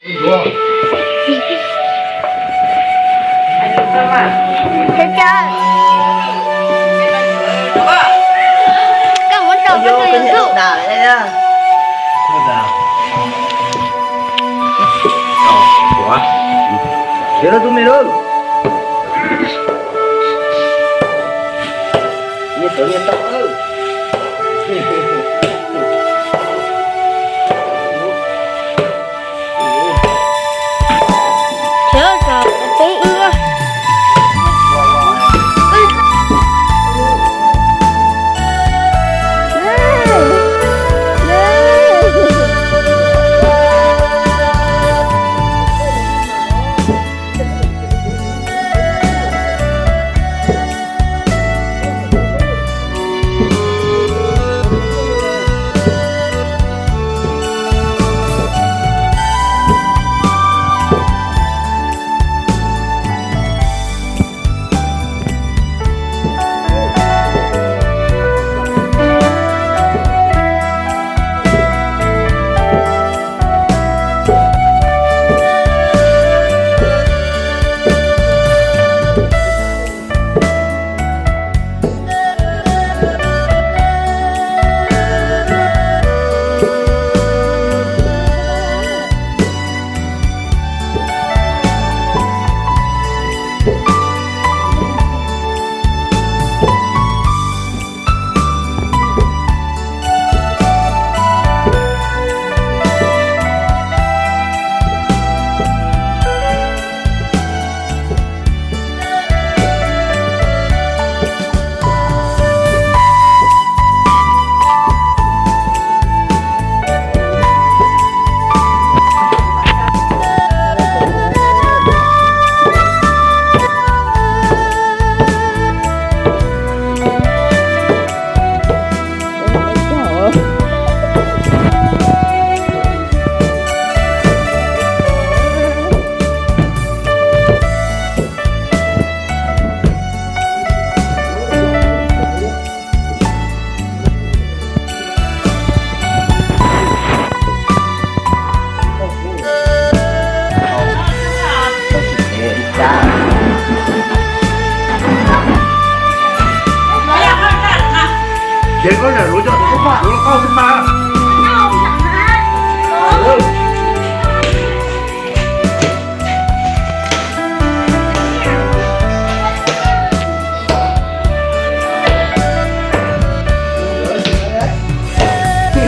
Sawv daws, koj muab rau koj tus YouTube.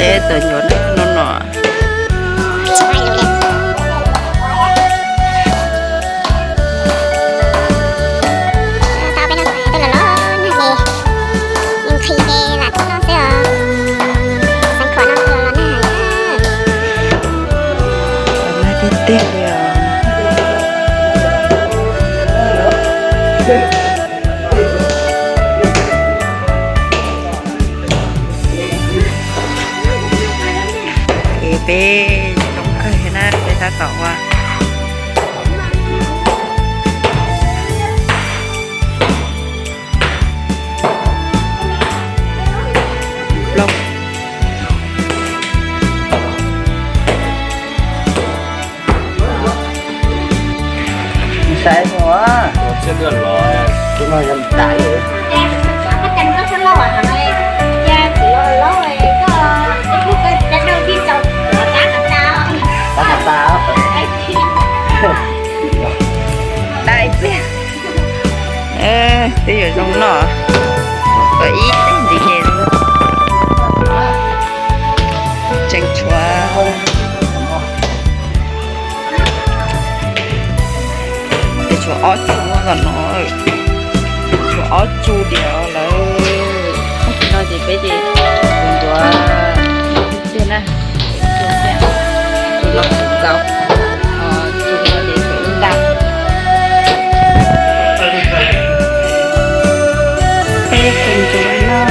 Teb tawm nyuam no no. Tau peb no tej los los nag ces yeej nqhis ces lam tuaj noj xwb os. Xeev Khuam no los los nag heev. Nag tiag tiag li os. Ces peb zoo kawg thiab na, peb tab tom ua plaub. Saib mus, tus no yog dais. Dais pliag. Twb yuav zoo noj, ib teg ntxiv ces tseem tshuav, ces tshuav ob tug tom no, tshuav ob tug diam lawm. Ob tug no ces peb ces tus ncuav tiag na, tus no tus nkaus, tus no ces tus ntau. Peb tus ncuav no.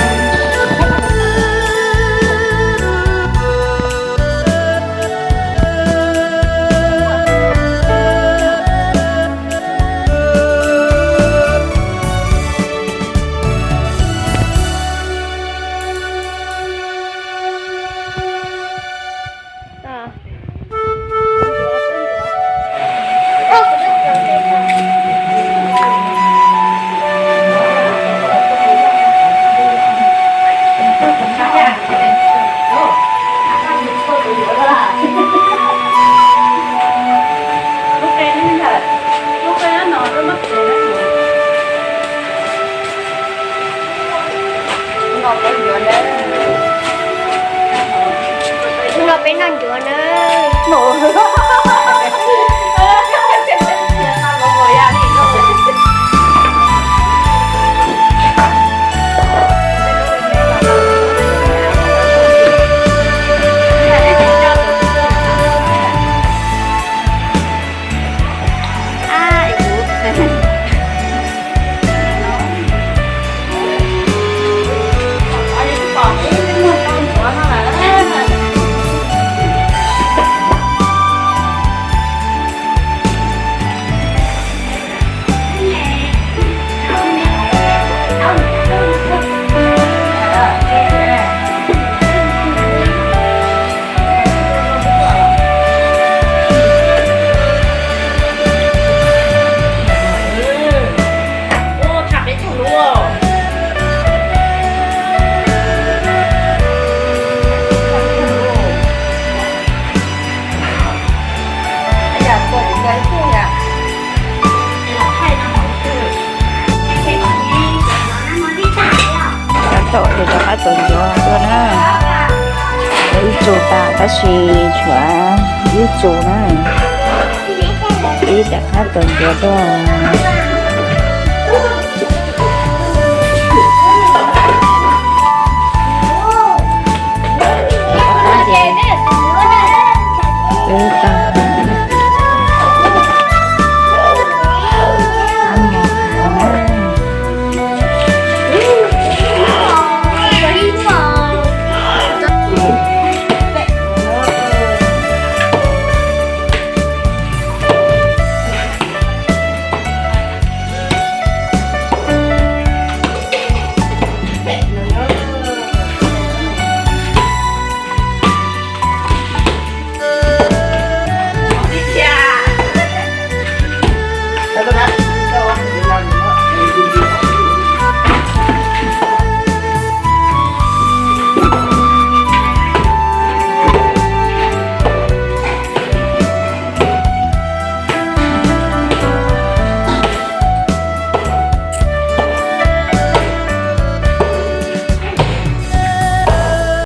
Txaus ntsuav tuaj na. Ib txus tas tab sis tshuav ib txus na. Ib rov qab txaus ntsuav tuaj.